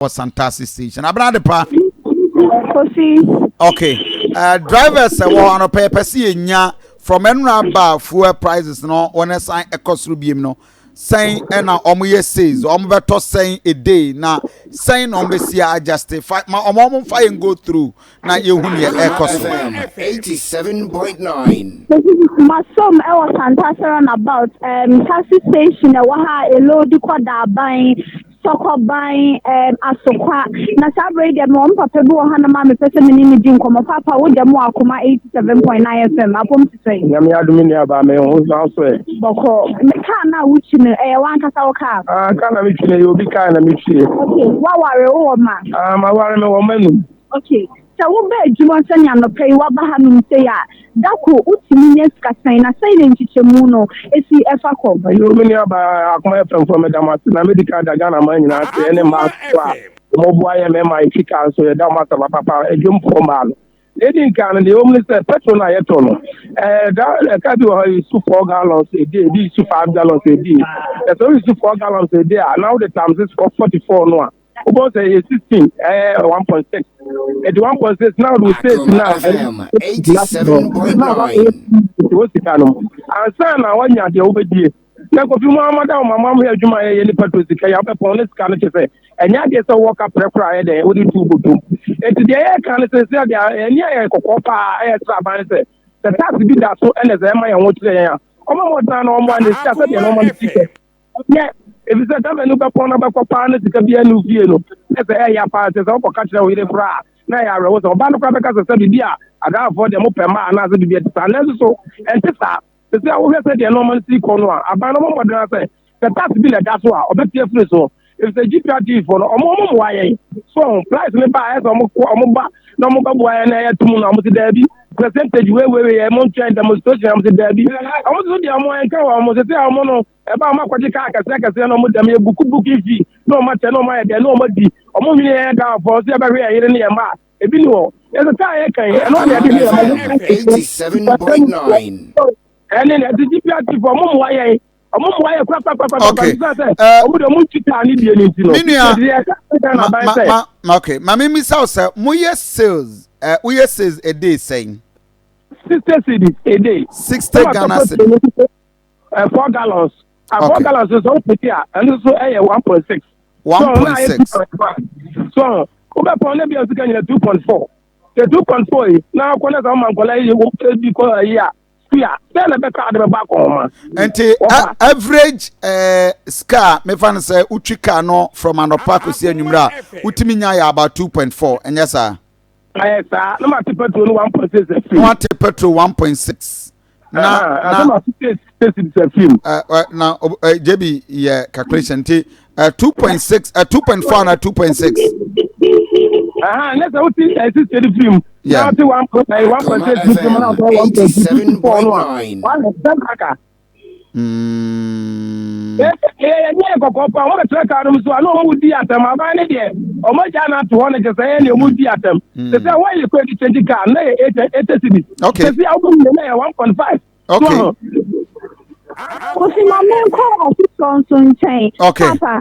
Wɔ Santase station. Abena Adepa. Kofi. Okay. Drivers ɛwɔ hɔ anɔpɛ yɛpɛ sɛ yɛnya from ɛnora ba fuel prices no wɔn san ɛkɔ soro biem no sɛn ɛna wɔn yɛ sales wɔn bɛtɔ sɛn a day na sɛn na wɔn bɛsi adjust fa ma wɔn fa yɛn go through na yɛhu deɛ ɛkɔ so. 87.9. Masom ɛwɔ Santase roundabout taxi station ɛwɔ ha eloodi kɔ Daaban, Sɔkɔban, Asokwa. Na saa abere yi deɛ, mewɔ papa bi wɔ ha nom a mepɛ sɛ me ne ne di nkɔmmɔ. Papa, wo deɛ, mo Akoma 87.9 FM, apɔm te sɛn? Nyame adom ni aba me ho na so ɛ. Bɔkɔ. Kaa no a wokyi no, ɛyɛ wankasa wo kaa? Ah, kaa na metwi no, ɛyɛ obi kaa na metwie. Okay, waware, wowɔ ma? Ah, maware, me wɔ manum. Okay, sɛ woba adwuma sɛnea anɔpɛ yi woaba hanom sei a, dako wotumi nya sika sɛn, na sɛn na nkyekyɛmu no ɛsi ɛfa kɔ? Ayo, me ni aba Akoma FM fo, meda mo ase na medi ka da Ghana man nyinaa ase ɛne mmaa so a wɔboa yɛ mmarima yɛtwi kaa nso, yɛda mo ase papapa. Adwomfoɔ mmaa no na ɛdi nka no deɛ ɛwɔ mu ne sɛ petrol no a yɛtɔ no da ɛka bi wɔ hɔ yɛsu 4 gallons a day, ebi yɛsu 5 gallons a day. Ɛsɛ woyɛsu 4 gallons a day a, na wode times 44 no a, wobɛhu sɛ ɛyɛ 16, ɛyɛ 1.6. Ɛdi 1.6 na wode wo sales na FM 87.9. Wɔ sika no ansa na wanya deɛ wobɛdie na Kofi mu amada wo mama mo yɛ adwuma a yɛyɛ nipa to sika yɛ wobɛpɔn ne sika no kyɛ sɛ ɛnyɛ adeɛ sɛ wowɔ kaprɛ koraa yɛ dɛn wode tu bɔtom. Enti deɛ yɛka no sɛ deɛ ɛni ayɛ kɔkɔɔ paa, ɛyɛ sɛ aban sɛ tax bi da so ɛna sɛ ɛma yɛn ho kyerɛ yɛn a, ɔma mɔtena na ɔmo ane sika sɛdeɛ na ɔma no sika nyɛ efisɛ dama ni wobɛpɔn na bɛkɔ paa ne sika bi anu fie no na sɛ ɛyɛ paa sɛ wokɔka kyerɛ wo yere koraa na ɛyɛ awerɛho sɛ ɔbaa no koraa bɛka sɛ biribi a adraafoɔ deɛ mopɛ ma anaasɛ biribi ɛte saa. Nanso so ɛnte saa sɛ wohwɛ sɛ deɛ nɔɔma no si kɔ no a, aban no mɔmmɔdena sɛ tax bi na ɛda so a, ɔbɛte afiri so efisɛ GPRT foɔ no ɔmo mmoa yɛn so price ne ba ɛsɛ ɔmo kɔ ɔmo ba na ɔmo bɛboa yɛn na ɛyɛ tum na ɔmo ti daabi, percentage wei wei wei, ɛmo ntwɛn demonstration. Ɔmo ti daabi, ɔmo ti so deɛ ɔmo ɛnka wɔ ɔmo sɛ ɔmo no ɛba ɔmo akɔgye kaa kɛseɛ kɛseɛ na ɔmo dɛm yɛ book booking fee na ɔmo akyɛ na ɔmo ayɛ deɛ na ɔmo adi ɔmo nwene yɛn da afɔ sɛ ɛbɛhwɛ yɛn yere ne yɛn mma a ebi ni hɔ yɛsɛ kaa yɛ kan ɛno na yɛde hwɛ yɛn mma. 87.9. Ɛne na ɛti GPRT fo, ɔmo mmoa yɛn, ɔmo mmoa yɛ korakorakora. Sɛ ɔmo de ɔmo ntwi kaa ne bie ne nti no Me nua, yɛde yɛ ka ma na aban ma sɛ ma okay, maame, misa wo sɛ moyɛ sales, woyɛ sales a day sɛn? 60 cedis a day. 60 Ghana cedi. 4 gallons a 4 gallons nso wopɛti a, ɛno nso ɛyɛ 1.6. 1.6. So wobɛpɔn ne bia sika nyina 2.4 sɛ 2.4 yi na akɔ ne sɛ woma nkɔla yi bi kɔ ayi a sukuu a, sɛ na bɛka ade bɛbɔ akɔnhoma. Nti Wɔfa. Average sika a mefa no sɛ wotwi car no from anɔpa kɔsi anwummerɛ a wotumi nya yɛ about 2.4, ɛnyɛ saa? Ayɛ saa na mate petrol no 1.6 afiri. Na wate petrol 1.6 na na mate 6 cedis afiri mu. Na JB yɛ calculation nti 2.6, 2.4 na 2.6. Ne sɛ wote 6 cedi firi mu na wote 1.6 firi mu na wote 1.2 no a, 87.9. one sɛm aka. Ɛyɛ kɔkɔɔ pa wɔn bɛtena kaa no mu so a na wɔn di atɛm. Aban ne deɛ wɔn agya no ato hɔ no kyɛ sɛ ɛyɛ deɛ wɔn di atɛm te sɛ wɔn yɛ kɔ edi 20 car na yɛ 80 cedis. Sɛ awo mu na yɛ 1.5. Kofi, ma menkɔ ɔfoforɔ nso nkyɛn. Okay. Papa,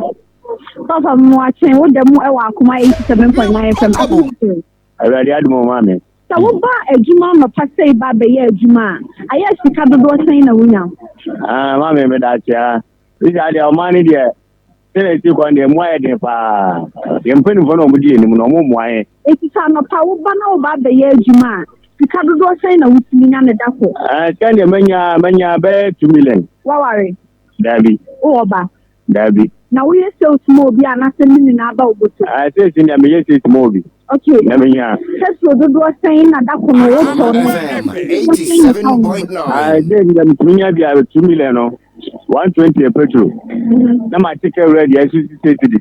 papa, mmoakyen, wo da mu ɛwɔ Akoma 87.9 FM. Asɛm. Awurade adom o, maame. Sɛ woba adwuma anɔpa sɛ ba bɛyɛ adwuma a, ayɛ sika dodoɔ sɛn na wonya? Ah, maame, meda ase. Ha sisi deɛ, ɔman no deɛ, sɛdeɛ ɛsi kwan deɛ, mu ayɛ den paa. Yɛn mpanimfoɔ na ɔmo di anim na ɔmo mmoa yɛn. Eti sɛ anɔpa woba na woba abɛyɛ adwuma a, sika dodoɔ sɛn na wotumi nya ne da kɔ? Ah, sika deɛ manya bɛyɛ 2 million. Waware? Daabi. Wowɔ ba? Daabi. Na woyɛ sales ma obi anaasɛ ne nyinaa ba wo bɔtɔ? Ah, sales deɛ, meyɛ sales ma obi na menya. Petrol dodoɔ sɛn na da ko no wotɔ no? FM 87.9. Ah, sales deɛ, metumi nya bi a 2 million no, 120 yɛ petrol na ma te kɛ wura deɛ ɛso 60 cedi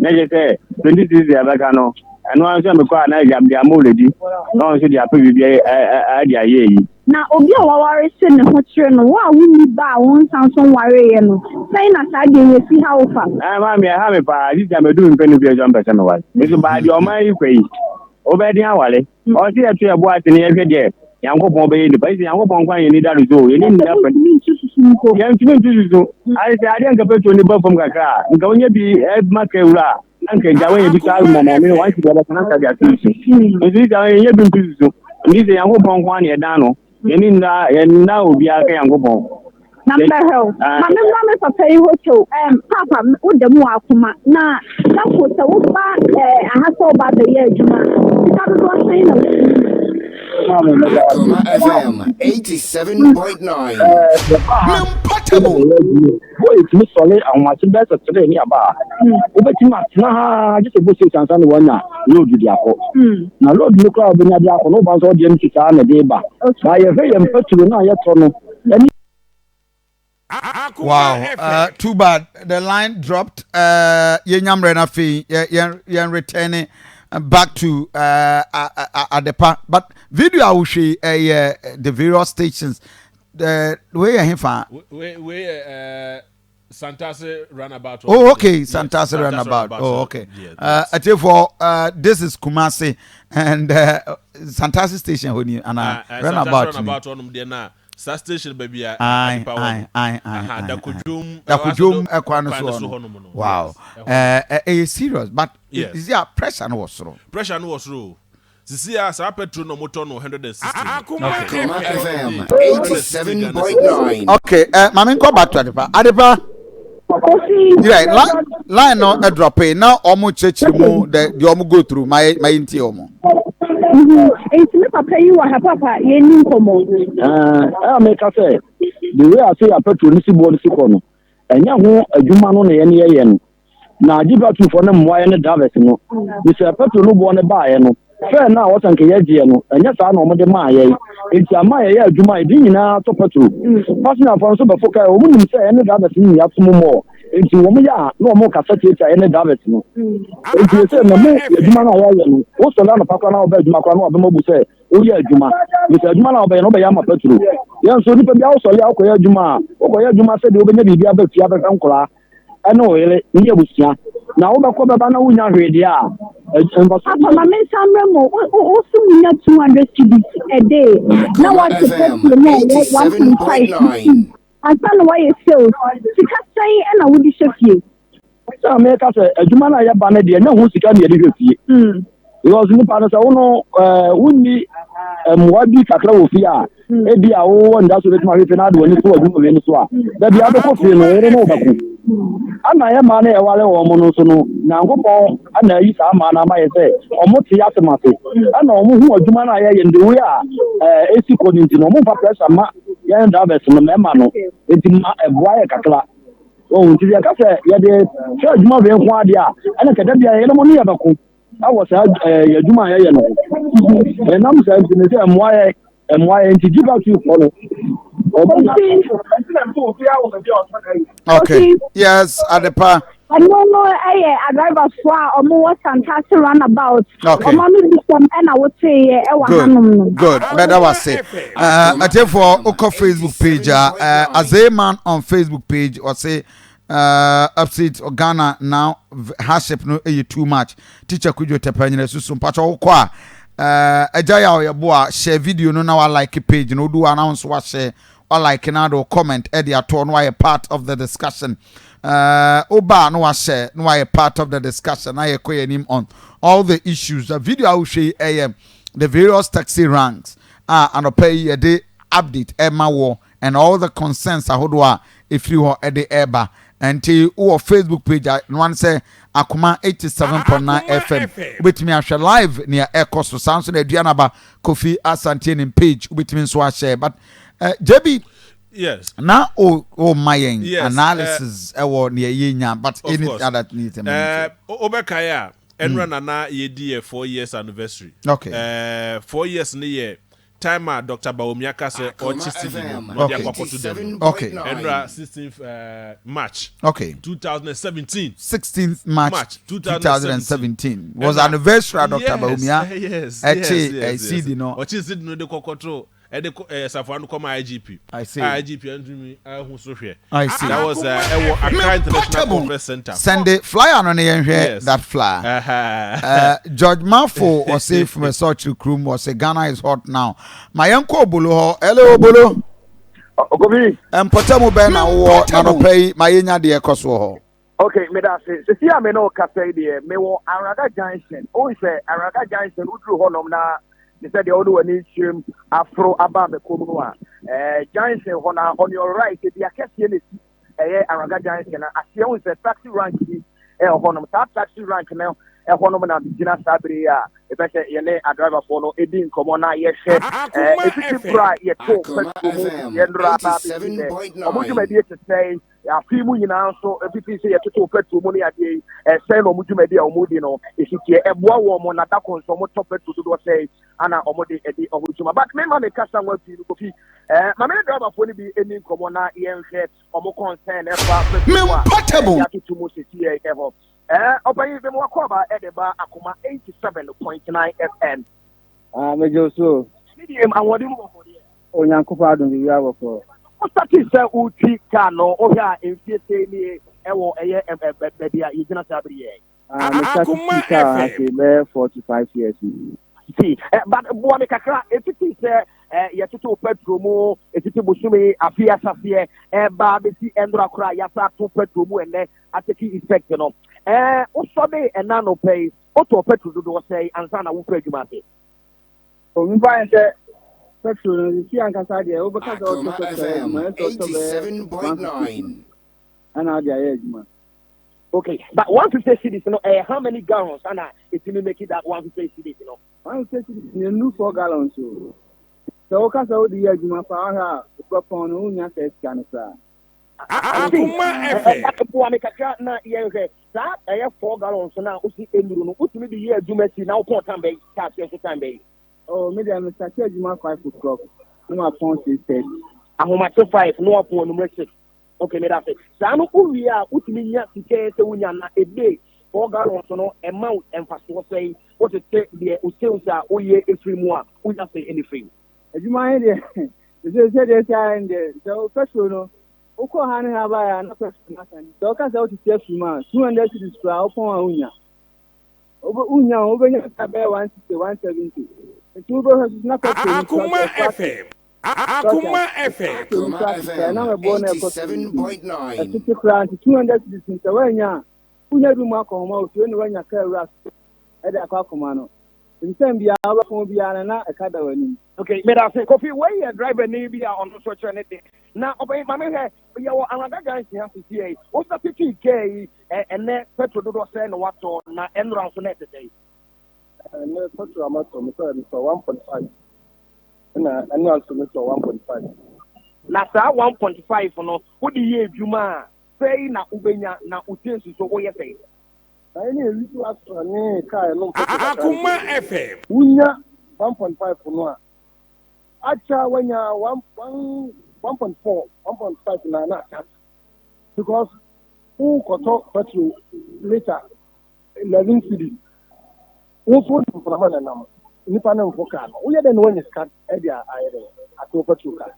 na kyerɛ sɛ 20 cedis deɛ ɛbɛka no, ɛno ara nso a mekɔ a na agya mede ama oledi na ɔno nso de apɛ biribi ɛde ayɛ yi. Na obi a waware se ne ho kyerɛ no, wo a wonni ba a wo nsa nso nwareeɛ no, sɛn na saa deɛ yɛsi ha wo fa? Ah, maame, ɛha me paa. Sisi a mɛdu me mpɛ no bi so mpɛ sɛ meware nso baa deɛ ɔman yi kɔ yi, wobɛden aware ɔsɛ yɛto yɛbo ase ne yɛhwɛ deɛ Nyankopɔn bɛyɛ nipa sɛ Nyankopɔn kwan yɛni da no so yɛni nda fam. Wontumi ntu susu mpo? Yɛntumi ntu susu ayɛ sɛ adeɛ nka petrol ne ba fam kakra a nka wonya bi ma ka wura a. Na nka agya wɔnyɛ bi saa ma maame no wɔn ti deɛ bɛka na nka de ato nsu. Nti sɛ yɛnyɛ bi nto susu. Nti sɛ Nyankopɔn nko ara na yɛdan no. Yɛne nna yɛn nna obiara ka Nyankopɔn. Na mbɛhwɛ wo. Ma me mmra me papa yi hɔ kyɛw. Ɛm, paapa, wo da mu wɔ akoma. Na dako sɛ woba ɛɛ aha sɛ woba abɛyɛ adwuma a, sika dodoɔ sɛn na wotumi nya? Akoma FM 87.9. Mempɔtable. Bɔ yɛtumi sɔre ahomakye bɛyɛ sɛ tere ne aba a, wobɛtumi atena ha gye sɛ bɔ six ansa na woanya load de akɔ. Na load no koraa a wobɛnya de akɔ no, woba nso wodeɛ no sika na ɛde ba. Na yɛhwɛ yɛn petrol no a yɛtɔ no ɛne Wow, too bad the line dropped. Yɛnya mmerɛ no afei yɛn return back to Adepa. But video a wohwɛ yi ɛyɛ the various stations. Wei yɛ hefa? Wei yɛ Santase runabout. Oh, okay, Santase runabout. Oh, okay. Atiefoɔ, this is Kumasi and Santase station hɔ ni ana runabout ni. Runabout hɔnom deɛ na saa station baabi a adepa wɔ no. Aha, Dakodwom. Dakodwom ɛkwan no so hɔ no. Wow. Ɛyɛ serious but is it pressure no wɔ soro? Pressure no wɔ soro. Sisi a saa petrol na wɔtɔ no 160. Akoma FM 87.9. Okay, maame nkɔ back to Adepa. Adepa. Yeah, line, line no uh, drop in. Now ɔmo kyerɛkyerɛ mu the the ɔmo go through my my nti ɔmo. Nti me papa yi wɔ ha papa yɛn ni nkɔmɔ. Ɛɛ meka sɛ the way a sɛ yɛ petrol no si boɔ no si kɔ no ɛnyɛ ho adwuma no na yɛn yɛyɛ no. Na Gibraltarfoɔ no mmoa yɛn ne drivers no. Mesɛ petrol no boɔ no baeɛ no, fare no a wɔsɛ nka yɛgyeɛ no, ɛnyɛ saa na wɔde maa yɛn. Enti ama yɛyɛ adwuma a yɛde nyinaa tɔ petrol. Passengerfoɔ no nso bɛfo kaa, wɔn nim sɛ yɛne drivers no nyinaa som mɔɔ. Enti wɔn yɛ a na wɔn kasa tiatia yɛne drivers no. Enti yɛsɛ na mo adwuma no a yɛyɛ no, wosɔre anɔpa koraa na wobɛ adwuma koraa na wabɛma bu sɛ woyɛ adwuma. Mesɛ adwuma no a wobɛyɛ no wobɛyɛ ama petrol. Yɛn nso nipa bi a wosɔre a wokɔyɛ adwuma a, wokɔyɛ adwuma sɛdeɛ wobɛnya biribi aba fie abɛhwɛ nkoraa. ne wo yere ne abusua, na wobɛkɔ bɛba na wonnya hwee deɛ a, mfasoɔ Papa ma me nsa mmerɛ mu wo so munya 200 cedis a day na Akoma wate FM petrol mu a ɛwɔ 1.5 87.9. ansa na wayɛ sales sika sɛn ɛna wode hyɛ fie. Sɛ a meka sɛ adwuma no a yɛba no deɛ ɛnyɛ ho sika na yɛde hwɛ fie. Because nipa no sɛ wo no wonni mmoa bi kakra wɔ fie a ebi a wowɔ nda so bɛtumi ahwɛ fie na ade w'ani so adwuma wei no so a baabi a wobɛkɔ fie no yere ne wobɛko. Ana yɛ mmaa no yɛware wɔn no nso no Nyankopɔn ana ayi saa mmaa no ama yɛ sɛ wɔn te asɛm ase ɛna wɔn hu adwuma no a yɛyɛ no the way a ɛsi kɔ no nti no wɔn mfa pressure ma yɛn drivers no mmarima no nti ma ɛboa yɛ kakra. Wɔn nti yɛka sɛ yɛde hwɛ adwuma wei nko adeɛ a ɛna kɛdɛ bia yɛne mo ne yɛbɛko ɛwɔ saa ɛɛ adwuma a yɛyɛ no ho. Ɛnam saa nti ne sɛ mmoa yɛ mmoa yɛ nti gyiba tu fɔ no. Okay. Yes, Adepa. Ɛno no yɛ adriverfoɔ a wɔwɔ Santase runabout. Okay. Wɔn ano bi sɛm ɛna woteeɛ ɛwɔ hanom no. Good. Mɛda wase. Atiefoɔ wokɔ Facebook page a Azeman on Facebook page ɔse upstate Ghana now hardship no ɛyɛ too much. Teacher Kudwo Tɛpɛ nyina susu mpakyɛ wokɔ a agya yɛ a ɔyɛ boa share video no na wa like page no wodu a na wo nso wa share wa like na de comment ɛde atoɔ na wayɛ part of the discussion. Woba a na wahyɛ na wayɛ part of the discussion na yɛkɔ yɛn anim on all the issues. The video a wohwɛ yi ɛyɛ the various taxi ranks a anɔpa yi yɛde update ɛma wɔ and all the concerns ahodoɔ a ɛfiri hɔ ɛde ɛreba. Nti wowɔ Facebook page a no one sɛ Akoma 87.9 FM wobɛtumi ahwɛ live nea ɛkɔ so. Saa nso na Aduanaba Kofi Asante Anim page wobɛtumi nso ahyɛ. But JB, Yes. Na o o ma yɛn Yes. analysis ɛwɔ nea yɛ nya but Of any course. other need ɛma Wobɛkae a ɛnora nana yɛdi yɛ 4 years anniversary. 4 years ne yɛ time a Dr. Bawumia ka sɛ Akoma ɔkye cedi no FM na ɔde akɔ akɔto dam no. 87.9. Ɛnora 16th March 2017. 16th March, March 2017 2017 was Ɛna anniversary a Dr. Bawumia ɛkye cedi no. Ɔkye cedi no de kɔkɔto ɛde kɔ safoa no kɔma IGP. I see. A IGP ntumi ahu so hwɛ. I see. That was ɛwɔ Accra International Conference Center. Send the flyer no ne yɛn hwɛ that flyer. George Mafo ɔse from Ɛsɔkyere kurom ɔse Ghana is hot now. Ma yɛn kɔ Obolo hɔ. Hello Obolo. Okobi. Mpɔtamu bɛn na wowɔ na nɔpɛ yi ma yɛnya deɛ ɛkɔ soɔ hɔ. Okay, meda ase. Sisi a me ne wo kasa yi deɛ, mewɔ Anraga Junction. Wohu sɛ Anraga Junction, woduru hɔnom na te sɛ deɛ wode w'ani kyerɛm aforo aba abɛkɔ mu no a, eh, junction hɔ na on your right, ebi akɛseɛ na esi ɛyɛ Anraga Junction na aseɛ wohu sɛ taxi rank bi ɛwɔ hɔnom. Saa taxi rank no ɛhɔnom na megyina saa bere yi a ɛpɛ sɛ yɛne adriverfoɔ no ɛdi nkɔmmɔ na yɛhwɛ eh, ɛfiti berɛ a yɛtoo petrol mu yɛnnora aba abɛsi sɛ ɔmo dwumadie te sɛn. Afe yi mu nyinaa nso, fiti sɛ yɛtotoo petrol mu ne adeɛ yi, sɛn na wɔn dwumadi a wɔredi no si teɛ? Ɛboa wɔn na da ko nso wɔtɔ petrol dodoɔ sɛn ana wɔde di wɔn dwuma? But me ma me kasa ho afii no, Kofi, eh, ma me ne driverfoɔ no bi nni nkɔmmɔ na yɛnhwɛ wɔn concern ɛfa petrol a yɛatoto mu sisi ɛhɔ. Eh, ɔpanyin bi mu wakɔ aba ɛde ba Akoma 87.9 FM. Ah, megye wo so. Ne deɛ ahoɔden mu bɔkɔ deɛ. Onyankopɔn adom biribiara bɔkɔɔ. Wo startee sɛ wotwi car no wohwɛ a mfie sei nie ɛwɔ ɛyɛ baabi a yɛgyina saa bere yɛ? Ah, me start twi car ha sei bɛyɛ 4 to 5 years ni. Si, but boa me kakra, ɛfiti sɛ yɛtoto petrol mu ɛfiti bosome afe asaseɛ ɛba bɛsi ɛnora koraa yɛasa ato petrol mu ɛnɛ atake effect no, wosɔde ɛna anɔpa yi wotɔɔ petrol dodoɔ sɛe ansa na wokɔ adwuma ase? Ɔmfa yɛn sɛ petrol no sisi ankasa deɛ, wobɛka sɛ ɔtɔ petrol ayɛ adwuma, ɛsɛ ɔtɔ bɛyɛ 150 ɛna ɔde ayɛ adwuma. Okay, but 150 cedis no, how many gallons ana ɛtumi make it that 150 cedis no? 150 cedis no ɛnnu 4 gallons o. Sɛ woka sɛ wode yɛ adwuma pa ahwɛ a, wobɛpɔn no wonya sɛ sika no koraa. Akoma FM. Boa me kakra na yɛnhwɛ saa ɛyɛ 4 gallons no a wosi nnuru no, wotumi de yɛ adwuma si na wopɔn time bɛyi kaa seɛ so time bɛyi? Oh, me deɛ, me start adwuma 5 o'clock na ma pɔn 6:30. Ahomakye 5 na wapɔn anumere 6. Okay, meda ase. Saa no wowie a, wotumi nya sika sɛ wonya na ebe 4 gallons no ɛma wo mfasoɔ sɛn? Wotete deɛ wo sales a woyɛ efiri mu a, wonya sɛ ɛne firi mu? Adwuma yi deɛ, sɛ sɛdeɛ ɛsi ayɛ no deɛ, sɛ wo petrol no wokɔ ha ne ha baeɛ a na petrol no asa, nti sɛ woka sɛ wotete afiri mu a, 200 cedis koraa wopɔn a wonya. Wonya o, wobɛnya sika bɛyɛ 160, 170, nti wobɛhwɛ so na petrol no Akoma FM. Akoma FM. Akoma FM na mɛboɔ no ɛkɔ so 87.9. ɛtete koraa, nti 200 cedis no sɛ woanya a, wonya bi mu akɔhoma ofie ne woanya kaa wura so ɛde akɔ akoma no nsɛm biara wobɛpɔn biara no na ɛka da w'anim. Okay, meda ase, Kofi. Wei yɛ driver ni bi a ɔno nso kyerɛ ne de na ɔbɛn maame hwɛ yɛwɔ Anraga Junction ha sisi yi wosa titi kaa yi ɛnɛ petrol dodoɔ sɛ na watɔ na ɛnora nso na ɛte sɛ yi? Ɛnɛ petrol amatɔ metɔ 1.5, ɛna ɛnora nso metɔ 1.5. Na saa 1.5 no wode yɛ adwuma a sɛi na wobɛnya na wotie nso so woyɛ sɛi? Na ɛne ewi so asra ne kaa ɛnom petrol kakra. Akoma FM. Wonya 1.5 no a, akyɛ wanya one one 1.4, 1.5 na aka because wokɔtɔ petrol litre 11 cedis, wo nso wode mframa na nam nipa ne mfo kaa no, woyɛ dɛ na woanya sika de ayɛ dɛ ato petrol kaa.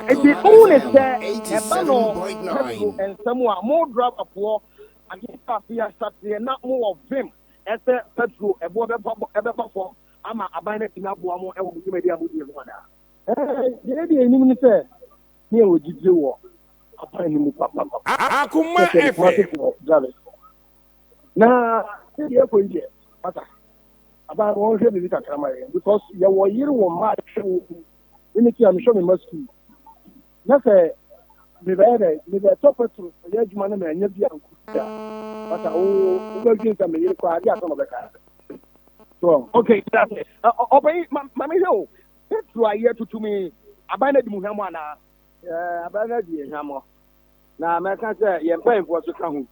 Nti wohu ne sɛ ɛba no petrol nsɛm a mo driverfoɔ adesaase ahyɛseɛ na mowɔ vim ɛsɛ petrol ɛboɔ ɛbɛba fam ama aban no atumi aboa mo ɛwɔ mo dwumadi a modie ho anaa? Deɛ deɛ enim ne sɛ ne yɛ wɔ gyidie wɔ aban no mu papapa. Akoma FM. Drivers na sɛdeɛ ɛkɔ yi deɛ, pata aban no wɔnhwɛ biribi kakra ma yɛn because yɛwɔ yere wɔ mma ahwɛ wɔ mu ne ti a mehwɛ me mma sukuu na sɛ mebɛyɛ dɛ mebɛtɔ petrol yɛ adwuma no ma ɛnyɛ bi anko a, pata wo wobɛdwen sɛ meyere kɔ adeɛ asɛ na ɔbɛka so. Okay, ɔbɛyi ma mehwɛ o, petrol a yɛtutu mi, aban no adi mu hwɛ mo anaa? Aban no adi hwammɔ na mɛka sɛ yɛn mpanyinfoɔ so ka ho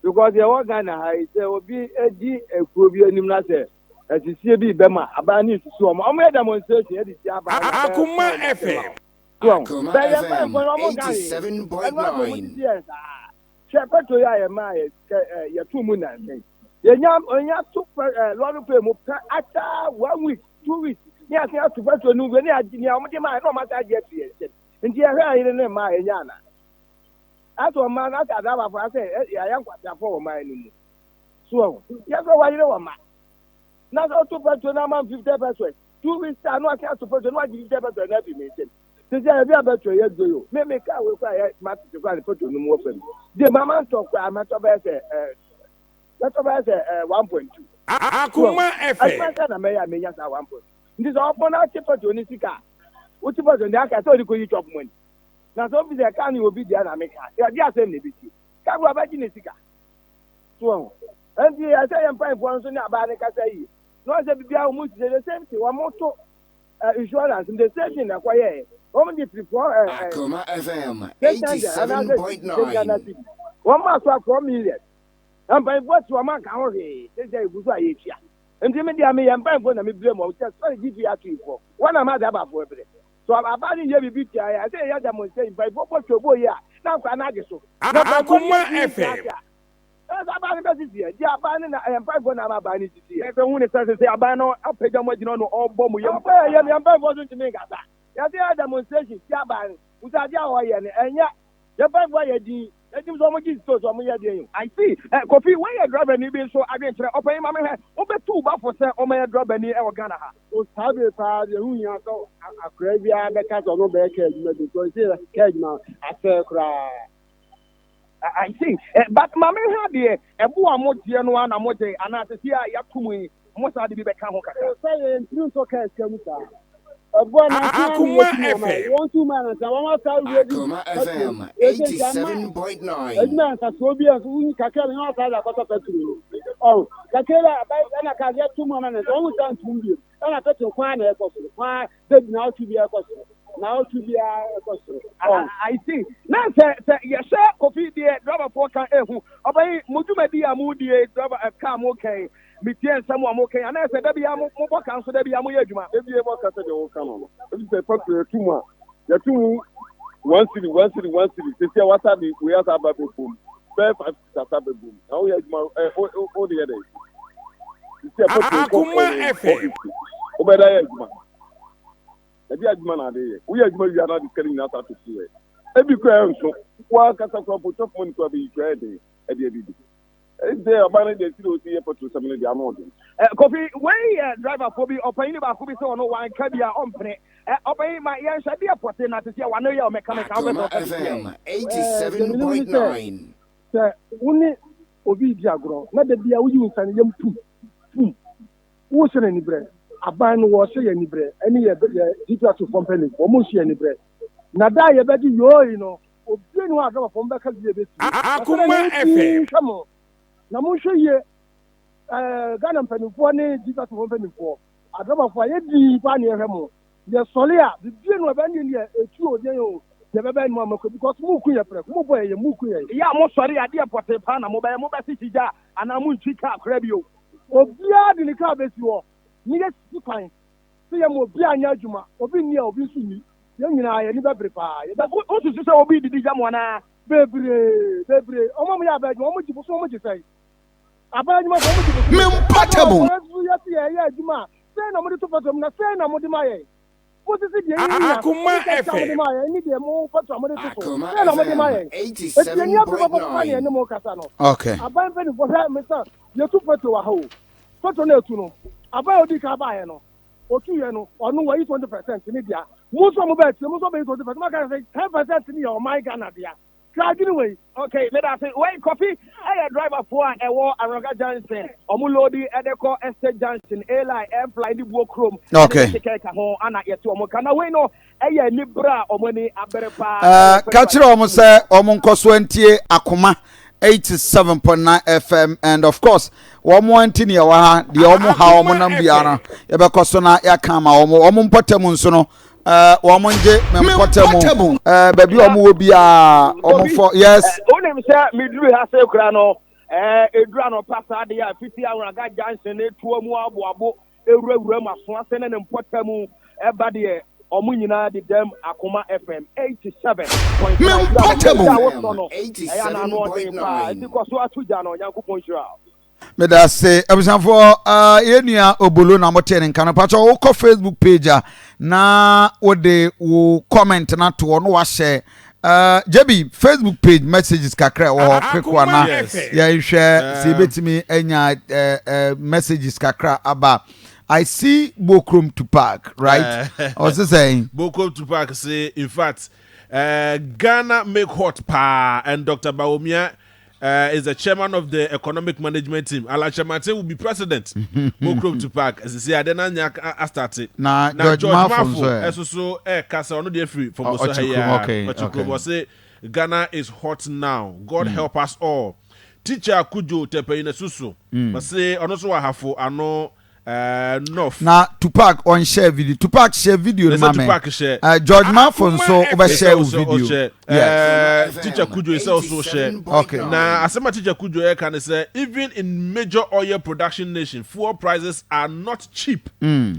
because yɛwɔ Ghana ha yi, sɛ obi di ekuo bi anim na sɛ asisie bi bɛma aban no nsisi wɔn, wɔn yɛ demonstration ɛde ti aban no. Akoma FM. Akoma Bɛyɛ FM mpanyinfoɔ no wɔn ka hwee ɛno asɛ wɔn 87.9. sisi yɛn saa. Hwɛ petrol yi a yɛ maa yɛ kɛ yɛto mu nansen, yɛnya yɛnya to pɛ lɔri pay mu pɛ ata one week, 2 weeks ne yɛasen ato petrol no wie ne yɛagye nea wɔn de maa yɛ na wɔn asa agye afi yɛn nsam, nti yɛhwɛ ayere ne mmaa yɛnya ana asɛ ɔman no asɛ adrabafo asɛ yɛayɛ nkwasiafo wɔ ɔman no mu so ɔho yɛsɛ wɔyere wɔ ma na sɛ ɔto petrol no ama 50 pesewas, 2 weeks time na wasen ato petrol na wagye 50 pesewas na afi me nsam. Sisi a ebi a petrol yɛ duro yi o. Me me kaa wei koraa yɛ ma tete koraa ne petrol no mu wɔ fam. Gye ma ma ntɔ koraa mɛtɔ bɛyɛ sɛ ɛɛ mɛtɔ bɛyɛ sɛ ɛɛ 1.2. Akoma FM. Adwuma sɛ na mɛyɛ a menya saa 1.2. Nti sɛ ɔpɔn na ɔte petrol ne sika a wote petrol deɛ aka sɛ ɔde kɔyi chop money. Na sɛ ofi sɛ kaa no yɛ obi dea na meka a, ɛde asɛm na ɛbɛsie. Kaa koraa bɛgye ne sika. So wɔn. Nti ɛsɛ yɛn mpanyinfoɔ nso ne abaa no kasa yie. Na wɔn sɛ biribiara wɔn sisi the same thing wɔn to insurance the same thing na ɛkɔ yɛɛ. Wɔn de firi four Akoma FM 600 anaasɛ 6 Ghana 87.9. cedi. Wɔn maa so a 4 million. Na mpanyinfoɔ te wɔn anka ho hwee. Sɛ egu so a yɛtua. Nti mi deɛ mi yɛ mpanyinfoɔ na mi bire mu wɔn sɛ sɔre GPRTU foɔ. Wɔn na ma de abafoɔ brɛ. So abaa no yɛ biribi tia yɛ sɛ yɛyɛ demonstration mpanyinfoɔ bɔ twɛ bɔ yi a na nkwa no agye so. Na mpanyinfoɔ Akoma no yɛ FM. ase a ɛsɛ abaa no bɛsisi yɛ nti abaa no na ɛyɛ mpanyinfoɔ na ama abaa no sisi yɛ. Sɛ hu ne sɛ sɛ aban no apagya mo agyina no ɔbɔ mo yam. Ɔbɔ yɛ yam yɛn mpanyinfoɔ so ntumi nkasa. Yɛsɛ yɛ demonstration ti abaa no wusa adeɛ a wɔyɛ no ɛnyɛ yɛn mpanyinfoɔ yɛ din yɛdim sɛ wɔn gye sika so wɔn yɛ deɛ yi. I see. Kofi, wɔyɛ driver ni bi nso adwenkyerɛ ɔpanyin ma mehwɛ wobɛtu bafo sɛ ɔmɛyɛ driver ni ɛwɔ Ghana ha. O saa bere paa deɛ, ho hia sɛ akwaraa biara bɛka sɛ ɔno bɛyɛ kaa adwuma bi, because sɛ kaa adwuma asɛe koraa. I see. But ma mehwɛ adeɛ ɛbo a mogyeɛ no a na mogye anaa sɛsi a yɛato mu yi mo saa de bi bɛka ho kakra? O sɛ yɛ ntiri ntɔ kaa sika mu saa ɛboa nansa ne Akoma yɛtumi ama FM. wɔn nso mu anansa wɔn asa awura bi. Akoma petrol FM ɛsɛ nti ama 87.9. adwuma nsasoɔ bi a nso wonyi kakra bi na wɔn asa de akɔtɔ petrol no ɔn kakra bi a abayi ɛna kaa yɛto mu ama nansa wɔn nsa ntum bio ɛna petrol kwan na ɛkɔ soro kwan sɛ na ɔtwe bi ɛkɔ soro na ɔtwe bi ɛkɔ soro ɔn. I see. Na sɛ yɛhyɛ Kofi deɛ driverfoɔ ka ehu ɔbɛyi mo dwumadi a mo die driver kaa mo kɛn metie nsɛm a mo kɛn anaa sɛ dabi a mo bɔ ka nso dabi a mo yɛ adwuma. Ebi yɛ kasa deɛ wɔka no, ebi sɛ petrol yɛtu mu a yɛtu mu 1 cedi, 1 cedi, 1 cedi. Sisi a wasa de wei asa aba bɛ bom bɛyɛ 5 cedi asa bɛ bom na woyɛ adwuma ɛ o o de yɛ dɛ sisi a petrol kɔ Akoma 4 FM. 50 wobɛda yɛ adwuma ebi adwuma na ade yɛ woyɛ adwuma wia na de sika no nyinaa sa ato fuel ebi kura nso wakasa kura mpo chop money kura bɛyi kura yɛ den ɛde adidi ɛdi ɔban no deɛ si de osi yɛ petrol sɛm no deɛ ano ɔden. Kofi, wei yɛ driverfoɔ bi ɔpanyin baako bi sɛ ɔno wanka bi a ɔmpene ɔpanyin ma yɛnhwɛ deɛ pɔte na te sɛ wano yɛ ɔmɛka mɛka wobɛ sɛ Akoma ɔka sisi FM yɛ. 87.9. Sɛ wo ne obi di agorɔ na da bia woyi wo nsa no yam pum pum, wohyɛ no aniberɛ. Aban no wɔhyɛ yɛ aniberɛ ɛne yɛ GPRTU foɔ mpanimfoɔ wɔn nso yɛ aniberɛ na da a yɛbɛgye yooyi no obie ne hɔ a driverfoɔ mbɛka bi yɛbɛsi Akoma FM. hwɛ mo na monhwɛ yie. Ghana mpanimfoɔ ne GPRTU foɔ mpanimfoɔ, adriverfoɔ a yɛdii paa ne yɛhwɛ mo yɛsɔre a bibie no ɛbɛn ne deɛ etu o deɛ o deɛ bɛbɛ anim amako because mu ku yɛ prɛko mu bɔ yɛ mu ku yɛ. Yɛ a mosɔre adeɛ pɔte paa na mobɛyɛ mobɛsi gya anaa montwi kaa kora bio? Obiara de ne kaa bɛsi hɔ ne yɛ sisi kwan sɛ yɛ ma obiara nyɛ adwuma, obi nni a obi nso nni, yɛn nyinaa yɛn ni bɛbere paa yɛbɛ. Wosusu sɛ obi didi gya mo anaa? Bebree bebree, ɔmo a mo yɛ abɛ adwuma ɔmo gye boso, ɔmo gye sɛn abɛ adwuma fɔ ɔmo gye boso. Mempɔtable. Ɔmo yɛ si yɛ yɛ adwuma a sɛn na mo de to petrol mu na sɛn na mo de ma yɛ mo sisi deɛ yɛ nya Akoma mo sɛ mo de FM. ma yɛ ni deɛ mo petrol mo de to so Akoma sɛn na mo de ma FM yɛ eti yɛn ni abiri pɔpɔ pɔpɔ ne yɛn ne mo kasa no. Aban mpanyinfoɔ hwɛ mesa yɛtu petrol wɔ ha o, petrol no etu no aban a odi kan baayɛ no otu yɛ no ɔno wɔyi 20% ne dea, mo nso a mo bɛɛ tie mo nso bɛyi 20%, mo aka sɛ 10% ne yɛ ɔman Ghana dea. Hwɛ adwene wei. Okay, meda ase. Wei Kofi ɛyɛ driverfoɔ a ɛwɔ Anloga Junction, ɔmo load ɛde kɔ Estate Junction, Airline, Airfly ne Buo kurom ɛne keka ɛka ho ana yɛte ɔmo ka na wei no ɛyɛ ani bere a ɔmo ani abere paa. Ka kyerɛ wɔn sɛ wɔn nkɔ so ntie Akoma 87.9 FM and of course wɔn nti ne yɛwɔ ha deɛ wɔn ha wɔn nam biara no yɛbɛkɔ so na yɛaka ama wɔn mpɔtam nso no wɔn ngye me mpɔtam baabi a wɔn wɔ biara wɔn fɔ yes. Wonim sɛ meduru ha sɛ kura no ɛduru anɔpa saa deɛ a fiti Anloga Junction ne toa mu aboabo ewurawura mu aso ase ne ne mpɔtam ɛba deɛ ɔmo nyinaa de dɛm Akoma FM 87.9 Mempɔtable. a wosɔ no ɛyɛ anano ɔden paa nti kɔ so ato gya no. Nyankopɔn nhyira wo. Meda ase, abusuafoɔ. Yɛn nua Obolo na mote ne nka no. Pakyɛ wokɔ Facebook page a na wode wo comment no ato hɔ na wahyɛ Jebi Facebook page messages kakra ɛwɔ hɔ quick one na Yes. yɛnhwɛ sɛ yɛbɛtumi anya messages kakra aba. I see Bokrom Tupac, right? Ɔse sɛn? Bokrom Tupac se, in fact, uh, Ghana make hot paa and Dr. Bawumia uh, is the chairman of the economic management team. Alan Kyerematen will be president. Bokrom Tupac, sisi ade na nya astate. Na, na George, George Mafo nso so eh kasa ɔno deɛ firi from so ha ya. Ɔkye kurom ɔse Ghana is hot now. God mm. help us all. Teacher Kujo Tɛpɛyi na susu. Ɔse ɔno nso wɔ Ahafo ano eh, North. Na Tupac ɔnhyɛ video. Tupac hyɛ video no ma me. Tupac hyɛ. Uh, George Mafo nso wobɛhyɛ wo video. Yes. Uh, Teacher Kujo sɛ ɔso hyɛ. Okay. Na asɛm a Teacher Kujo ɛka ne sɛ even in major oil production nation fuel prices are not cheap.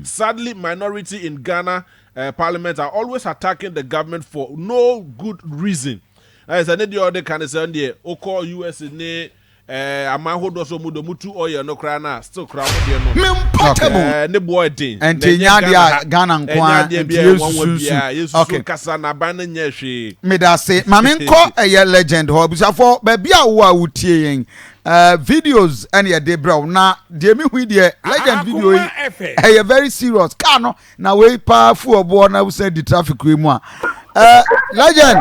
Sadly minority in Ghana uh, parliament are always attacking the government for no good reason. Ɛyɛ sɛ ne deɛ ɔde ka ne sɛ deɛ wokɔ US ne eh, aman ahodoɔ so ɔmo de ɔmo tu oil no koraa na still koraa ɔmo deɛ no Okay. ne boɔ ɛden. Nti ɛnyɛ adeɛ a Ghana nko ara ɛnyɛ adeɛ nti bi a ɛnwanwa yɛsusu biara nsu. yɛsusu Okay. kasa na aban no nyɛ hwee. Meda ase. Ma menkɔ ɛyɛ legend hɔ. Abusuafoɔ, baabi a wo a wotie yɛn, eh, videos ɛne yɛde brɛ wo. Na deɛ mehu yi deɛ, legend video yi, Akoma FM. ɛyɛ very serious. Car no, Na wei paa fu ɔboɔ na wosan di traffic wei mu a. Eh, legend.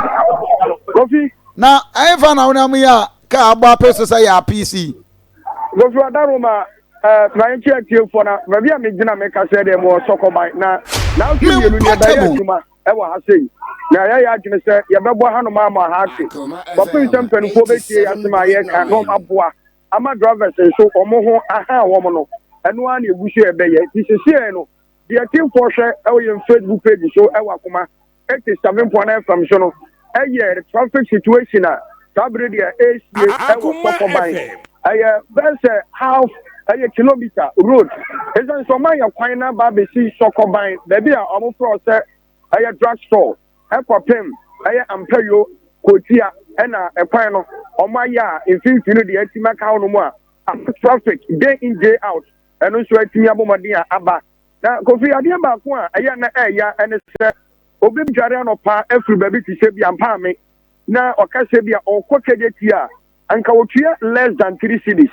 Kofi. Na ɛnfa na wonam yi a kaa abɔ apɛ so sɛ yɛ apc. Kofi Adaroma, eh, ma yɛnkyɛ atiefoɔ na baabi a megyina meka sɛ deɛ mewɔ Sɔkɔban na nanso mmienu ne ɛbɛyɛ adwuma ɛwɔ ha sei na yɛyɛ adwene sɛ yɛbɛbɔ hanom ama ha ate kɔpem sɛ mpanimfoɔ bɛtie yɛ asɛm a yɛka na wɔn aboa ama drivers nso wɔn ho aha wɔn no ɛno ara na ɛgu so yɛbɛyɛ nti sesei no Deɛ atiefoɔ hwɛ wɔ yɛn Facebook page so wɔ Akoma 87.9 FM so no yɛ traffic situation a saa bere deɛ ɛresie wɔ Sɔkɔban. Ɛyɛ bɛyɛ sɛ half ɛyɛ kilometer road. Ɛsiane sɛ ɔma yɛ kwan no aba abɛsi Sɔkɔban baabi a wɔfrɛ sɛ ɛyɛ drug store ɛkɔpem ɛyɛ Ampayo Kotia ɛna ɛkwan no wɔn ayɛ a mfimfini no deɛ atumi aka hɔ nom a traffic day in day out ɛno nso atumi abɔ mmɔden a aba. Na Kofi, adeɛ baako a ɛyɛ na ɛɛya ne sɛ obi dware anɔpa afiri baabi te sɛ bi a Mpaame na ɔka sɛ bi a ɔrekɔ Kejetia a, anka ɔtua less than 3 cedis.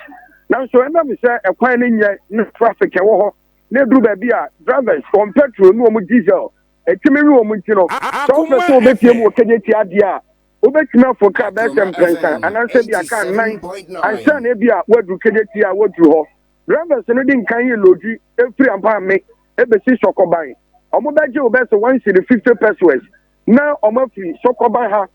Nanso ɛnam sɛ ɛkwan no nyɛ na traffic ɛwɔ hɔ na ɛduru baabi a drivers wɔn petrol ne wɔn diesel ɛtumi we wɔn nti no, sɛ wopɛ sɛ wobɛpie mu wɔ Kejetia adeɛ a, wobɛtumi afo kaa bɛyɛ sɛ mprɛnsa anaasɛ bi a kaa nnan ansa na ebi a woaduru Kejetia a woaduru hɔ. Drivers no di nkan yi lodwi firi Ampaame bɛsi Sɔkɔban. Wɔbɛgye wo bɛsɛ one cedi 50 pesewas na wɔafiri Sɔkɔban ha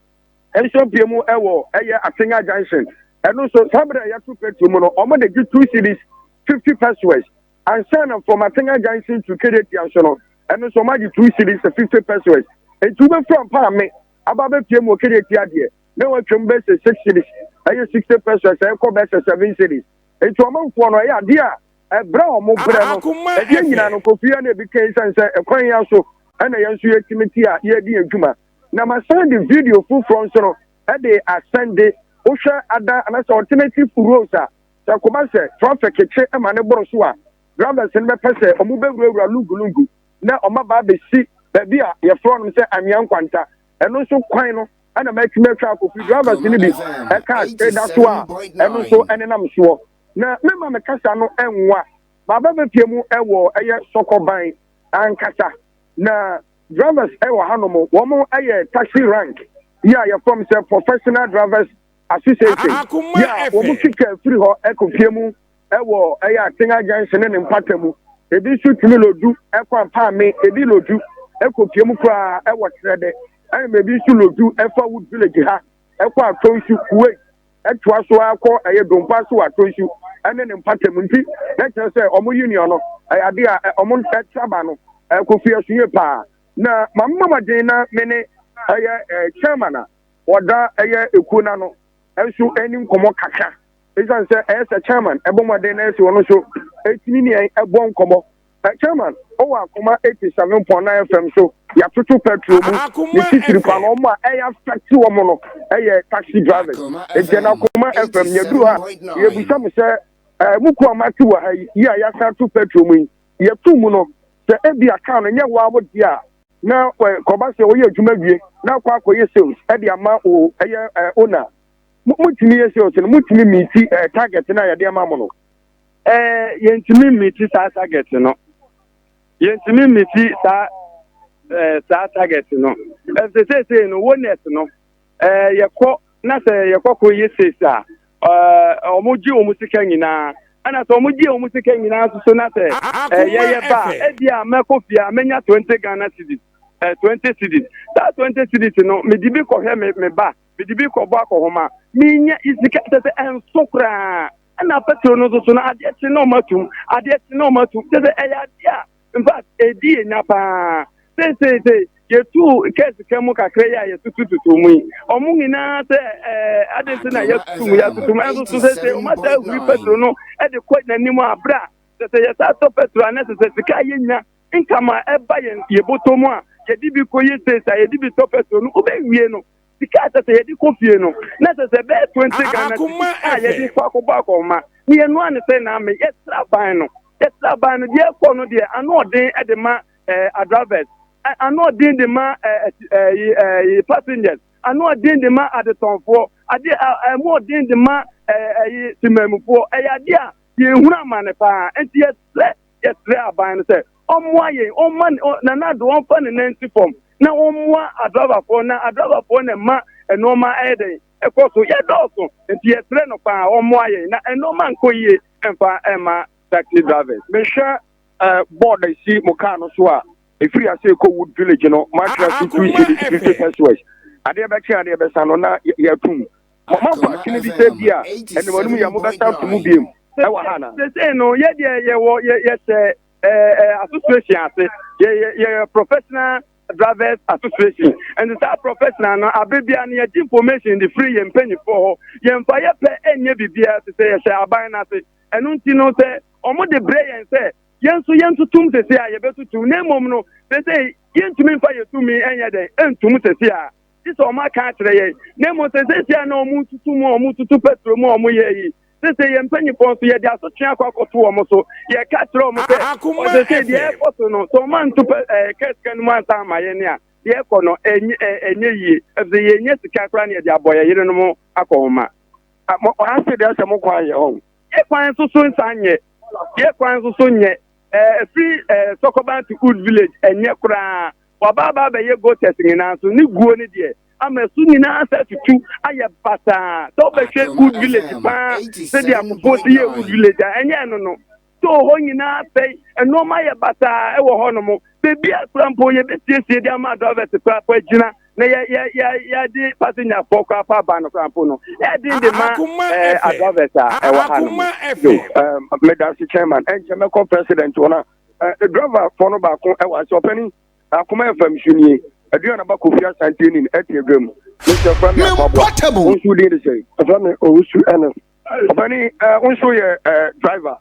nso apue mu wɔ ɛyɛ Atenga Junction. Ɛno nso saa berɛ a yɛato petrol mu no wɔde gye 2 cedis 50 pesewas. Ansa na from Atenga Junction to Kejetia nso no ɛno nso wɔagye 2 cedis 50 pesewas. Enti wobɛfiri Ampaame aba abɛpue mu wɔ Kejetia deɛ na watwam bɛsɛ 6 cedis ɛyɛ 60 pesewas ɛkɔ bɛsɛ 7 cedis. Enti ɔmanfoɔ no, ɛyɛ adeɛ a ɛbrɛ a wɔbrɛ no. Ɛdeɛ nyinaa no, Kofi yɛ na ebi ka esiane sɛ ɛkwan yi ara so na yɛn nso yɛtumi te a yɛredi yɛn dwuma. Na masan de video foforɔ nso no de asɛnde. Wohwɛ ada anaasɛ alternative roads a, sɛ ɛkɔba sɛ traffic kye ma no boro so a, drivers no bɛpɛ sɛ wɔbɛwurawura lungu lungu na wɔaba abɛsi baabi a yɛfrɛ nom sɛ Anwea Nkwanta. Ɛno nso kwan no ɛna matumi atwa akɔfi drivers no bi cars ɛda so a ɛno nso ɛnenam soɔ na mema me kasa no ɛnwa baaba bɛpie mu ɛwɔ ɛyɛ Sɔkɔban ankasa na drivers ɛwɔ hanom wɔn ɛyɛ taxi rank yi a yɛfrɛ sɛ Professional Drivers Association yi a wɔn twitwa firi hɔ ɛkɔpie mu ɛwɔ ɛyɛ Atenga Junction ne ne mpata mu. Ebi nso tumi lodu ɛkɔ Ampaame, ebi lodu ɛkɔ pie mu koraa ɛwɔ Trɛdɛ, ɛna ebi nso lodu ɛfa Wood Village ha ɛkɔ Atonsu, Kuwait, ɛtoa so akɔ ɛyɛ Dompa so wɔ Atonsu ɛne ne mpata mu. Nti na kyerɛ sɛ ɔmo union no ɛyɛ ade a ɔmo ɛtraba no ɛkɔ fie so yie paa. Na maame mamaden na me ne ɛyɛ chairman a wɔda ɛyɛ ekuo n'ano nso ɛni nkɔmɔ kakra. Ɛsiane sɛ ɛyɛ sɛ chairman ɛbɔ mmɔden na ɛsɛ ɔno nso ɛtumi ne yɛn ɛbɔ nkɔmmɔ. Chairman, ɔwɔ Akoma 87.9 FM so. Yɛatoto petrol mu ne titiri pa no, ɔmo a ɛyɛ affect wɔn no ɛyɛ taxi drivers. Nti ɛna Akoma FM yɛduru ha, yɛbusa mo sɛ mu kuo a moate wɔ ha yi a yɛasan ato petrol mu yi, yɛto mu no sɛ ebi a car no nyɛ wo a wo deɛ a na kɔba sɛ woyɛ adwuma wie na akɔ akɔyɛ sales ɛde ama wo ɛyɛ owner, motumi yɛ sales no, motumi meet target no a yɛde ama mo no? Yɛntumi meet saa target no. Yɛntumi mmiti saa ɛɛ saa target no. Ɛfisɛ seesei no wonɛs no ɛɛ yɛkɔ na sɛ yɛkɔ kɔ yɛ sales a ɛɛ wɔn gye wɔn sika nyinaa. Ɛna sɛ wɔn gye wɔn sika nyinaa nso so na sɛ ɛɛ yɛyɛ ba a ebi a mɛkɔ fie a mɛnya 20 Ghana cedis ɛɛ 20 cedis. Saa 20 cedis no mede bi kɔhwɛ me me ba mede bi kɔbɔ akɔhoma menya sika kyɛ sɛ ɛnso koraa. Ɛna petrol no nso so no adeɛ kye na ɔmo atum adeɛ kye na ɔmo atum kyɛ sɛ ɛyɛ adeɛ a in fact ɛdi yɛ nya paa seeseesei yɛtu kɛse sika mu kakra yi a yɛtutututu mu yi ɔmo nyinaa sɛ ɛɛ ade nti na yɛtutu mu yɛtutu mu ɛnso so seesei ɔmo asa ahuri petrol no ɛde kɔ n'anim a bere a sɛ sɛ yɛsa tɔ petrol a na sɛ sɛ sika a yɛnya nkama ɛba yɛn yɛbɔtɔ mu a yɛde bi kɔ yɛ sales a yɛde bi tɔ petrol no wobɛwie no sika a ɛsɛ sɛ yɛde kɔ fie no na ɛsɛ sɛ ɛbɛyɛ 20 Ghana cedis a yɛde kɔ akɔbɔ akɔnma ne yɛnoa ne sɛ na ame yɛsrɛ aban no yɛsrɛ aban no deɛ ɛkɔ no deɛ ano ɔden de ma eh, drivers ano ɔden de ma eh, eh, eh, passengers ano ɔden de ma adetɔnfoɔ adeɛ ɛmu ɔden de ma ɛyi temamufoɔ ɛyɛ adeɛ a yɛhunu amane paa nti yɛsrɛ Yɛsrɛ aban no sɛ ɔmmoa yɛn, ɔmma Nana Addo ɔmfa ne nan nsi fam na ɔmmoa adraivafoɔ na adraivafoɔ na ɛma nnoɔma ɛyɛ dɛn ɛkɔ so. Yɛdɔɔso nti yɛsrɛ no paa ɔmmoa yɛn na nnoɔma nkɔ yie mfa mma taxi drivers. Mehwɛ board a esi mo car no so a, ɛfiri ase rekɔ Wood Village no, moatwerɛ so 2 cedis 50 pesewas. Adeɛ bɛkye adeɛ bɛsa no na yɛatum. Moafa adwene bi sɛ bi a animanim yɛ mobɛsan ato mu biom wɔ ha anaa? Seesei no, yɛ deɛ yɛwɔ yɛ yɛhyɛ ɛɛ association ase. Yɛ yɛ yɛyɛ professional drivers association. Nti saa professional no, abere biara no yɛgye information de firi yɛn mpanyinfoɔ hɔ. Yɛnfa yɛ pɛ nyɛ biribiara te sɛ yɛhyɛ aban no ase. Ɛno nti no sɛ wɔn de brɛ yɛn sɛ yɛn nso yɛntutum seesei a yɛbɛtutum. Na mmom no seesei yɛntumi nfa yɛn tumi nyɛ dɛn ntum seesei a. gye sɛ wɔn aka akyerɛ yɛn. Na mmom sɛ seesei a na wɔretutu mu a wɔretutu pɛtro mu a wɔyɛ yi, seesei yɛn mpanimfoɔ nso yɛde asotwe akɔ akɔto wɔn so. Yɛka kyerɛ wɔn sɛ, seesei deɛ ɛrekɔ so no, sɛ wɔn anto pɛ ɛɛ kɛ sika no mu ansa ama yɛn a, deɛ ɛrekɔ no ɛnyɛ ɛnyɛ yie. Efisɛ yɛnnya sika koraa na yɛde abɔ yɛn yerenom akɔnhoma. Mo ase deɛ sɛ mo kwan yɛ hɔ. Yɛ kwan nso so nsa nyɛ. Yɛ kwan nso so nyɛ. Ɛɛ ɛfiri ɛɛ Sɔkɔban to Old Village ɛnyɛ koraa. Waba aba abɛyɛ gutters nyinaa nso ne guo no deɛ ama ɛso nyinaa sɛ tutu ayɛ basaa. Sɛ wobɛhwɛ Good Village paa sɛdeɛ akofoɔ si yɛ Good Village a ɛnyɛ ɛno no. So hɔ nyinaa sɛe, nneɛma ayɛ basaa ɛwɔ hɔ nom. Baabi a kora mpo yɛbɛsiesie de ama drivers koraa po agyina na yɛ yɛ yɛ yɛde passenger foɔ koraa po aba no koraa mpo no ɛden de ma ɛɛ drivers a ɛwɔ ha nom. Yo, um, medase chairman, ɛnkyɛ mɛkɔ president hɔ na Driver fɔ no baako wɔ ase ɔpɛni akoma ɛfam so nie aduan aba kofi asante nin ɛte adwa mu mesɛ fra me akwaboa wo nso din de sɛn ɛfrɛ me owusu ɛne ɔpɛni wo nso yɛ driver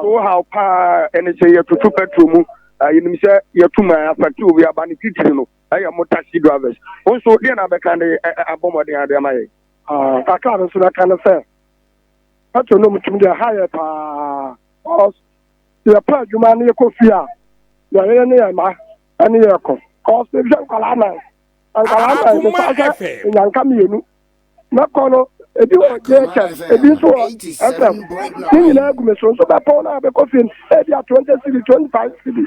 wo haw paa ɛne sɛ yɛtoto petrol mu yɛnim sɛ yɛto mu afɛte obi aba ne titiri no ɛyɛ mo taxi drivers wo nso deɛ na abɛka de abɔ mmɔden ade ama yɛ kakra no nso bɛka no sɛ petrol no mutumi deɛ ha yɛ paa Yɛpɛ adwuma na yɛkɔ fie a, yɛn yere ne yɛn mma ne yɛn kɔ. Cause mehwɛ nkwadaa nan, nkwadaa nan mesan hwɛ nyanka mmienu. Mɛkɔ no, ebi wɔ JHS, ebi nso wɔ SM. Ne nyinaa gu me so. Nso bɛpɔn no a bɛkɔ fie no, ebi a 20 cedi, 25 cedi.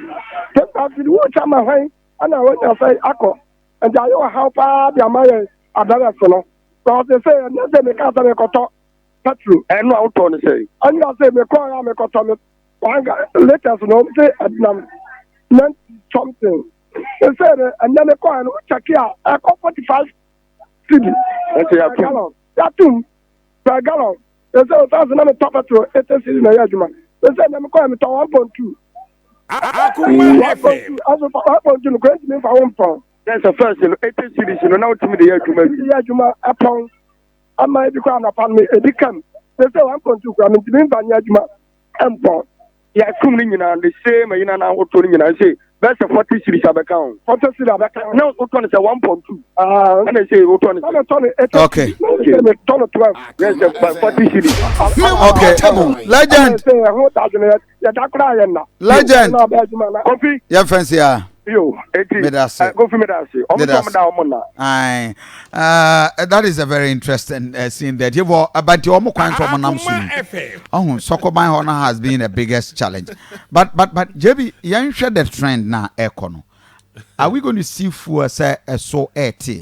25 cedi, woretwa ma hwan ɛna woanya sɛ akɔ. Nti ayɛ ɔhaw paa de ama yɛn adarɛfo no. Cause sɛ ɛnyɛ sɛ meka sɛ mekɔtɔ petrol. Ɛno a wotɔ no sɛn? Ɛnna sɛ mekɔɔ a mekɔtɔ me wanka latest no wɔn sɛ ɛdenam 90 something. Ɛsɛ dɛ ɛnna mekɔɔ no wokyɛke a ɛkɔ 45 cedi. Ɛsɛ yɛatom. Gallon yɛatom per gallon. Ɛsɛ ɔsan sɛ na metɔ petrol 80 cedi na ɛyɛ adwuma. Ɛsɛ ɛnna mekɔɔ metɔ 1.2. Akoma FM. Ɛso 1.2 no kora ntumi mfa wo mpɔn. Sɛ first no 80 cedis no na wotumi de yɛ adwuma bi. Yɛ adwuma ɛpɔn. Ama ebi kɔ anɔpa no ebi kam sɛ sɛ 1.2 kora mentumi mfa nyɛ adwuma mpɔn. Yɛatom no nyinaa the same ayi na na wotɔ no nyinaa sɛ bɛyɛ sɛ 40 series abɛka ho. 40 series abɛka ho. Na wotɔ no sɛ 1.2. Ɛna sɛ wotɔ no sɛ. Na metɔ no 80. Okay. Okay. Metɔ no 12. Yɛ sɛ 40 series. Okay. Legend. Ɛna sɛ ɛho dadwene yɛda koraa yɛ nna. Legend. Na ɔbɛ adwuma na. Kofi. Yɛn fɛn si ya. Yo, eti Medase. Kofi, medase. Ɔmo Meda sɛ ɔmo ase. da, ɔmo na. Aye. That is a very interesting scene there. Therefore, but the ɔmo kwan so ɔmo nam so yi. Ɔho Sɔkɔban hɔ no has been the biggest challenge. But JB, yɛnhwɛ the trend na ɛkɔ no. Are we going to see fuel sɛ ɛso ɛɛte?